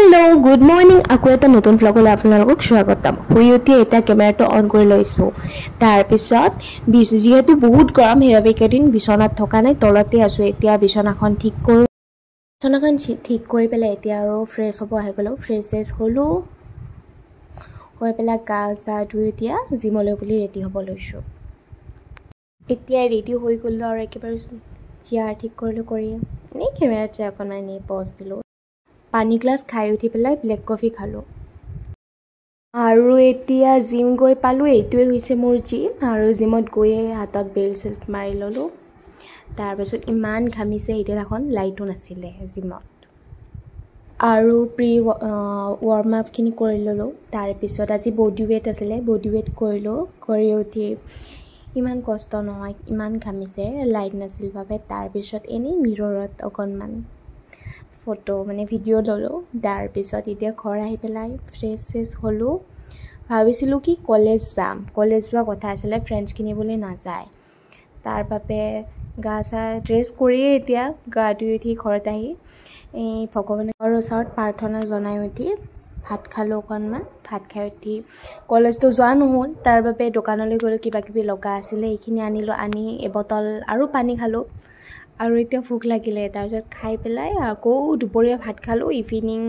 Hello' good morning, আকৌ এটা নতুন ভ্লগলৈ আপোনালোকক স্বাগতম। শুই উঠি এতিয়া কেমেৰাটো অন কৰি লৈছোঁ। তাৰপিছত যিহেতু বহুত গৰম, সেইবাবে এইকেইদিন বিচনাত থকা নাই, তলতে আছোঁ। এতিয়া বিচনাখন ঠিক কৰোঁ। বিচনাখন ঠিক কৰি পেলাই এতিয়া আৰু ফ্ৰেছ হ'ব আহি গ'লোঁ। ফ্ৰেছ চেছ হ'লোঁ, হৈ পেলাই গা চা ধুই এতিয়া জিমলৈ বুলি ৰেডি হ'ব লৈছোঁ। এতিয়া ৰেডি হৈ গ'লোঁ আৰু একেবাৰে হেয়াৰ ঠিক কৰিলোঁ, কৰি এনেই কেমেৰাত চাই অকণমান এনেই পজ দিলোঁ। পানী গ্লাছ খাই উঠি পেলাই ব্লেক কফি খালোঁ আৰু এতিয়া জিম গৈ পালোঁ। এইটোৱে হৈছে মোৰ জিম আৰু জিমত গৈয়ে হাতত বেল চেল মাৰি ল'লোঁ। তাৰপাছত ইমান ঘামিছে, সেইদিনাখন লাইটো নাছিলে জিমত আৰু প্ৰি ৱাৰ্ম আপখিনি কৰি ল'লোঁ। তাৰপিছত আজি বডি ৱেইট আছিলে, বডি ৱেইট কৰিলোঁ। কৰি উঠি ইমান কষ্ট নহয়, ইমান ঘামিছে লাইট নাছিল বাবে। তাৰপিছত এনেই মিৰৰত অকণমান ফটো মানে ভিডিঅ' ল'লোঁ। তাৰপিছত এতিয়া ঘৰ আহি পেলাই ফ্ৰেছ চেছ হ'লোঁ। ভাবিছিলোঁ কি কলেজ যাম, কলেজ যোৱা কথা আছিলে, ফ্ৰেণ্ডছখিনি বোলে নাযায়, তাৰ বাবে গা চা ড্ৰেছ কৰিয়ে এতিয়া গা ধুই উঠি ঘৰত আহি এই ভগৱানৰ ওচৰত প্ৰাৰ্থনা জনাই উঠি ভাত খালোঁ অকণমান। ভাত খাই উঠি কলেজটো যোৱা নহ'ল, তাৰ বাবে দোকানলৈ গ'লোঁ, কিবা কিবি লগা আছিলে সেইখিনি আনিলোঁ। আনি এবটল আৰু পানী খালোঁ আৰু এতিয়া ভোক লাগিলে। তাৰপিছত খাই পেলাই আকৌ দুপৰীয়া ভাত খালোঁ। ইভিনিং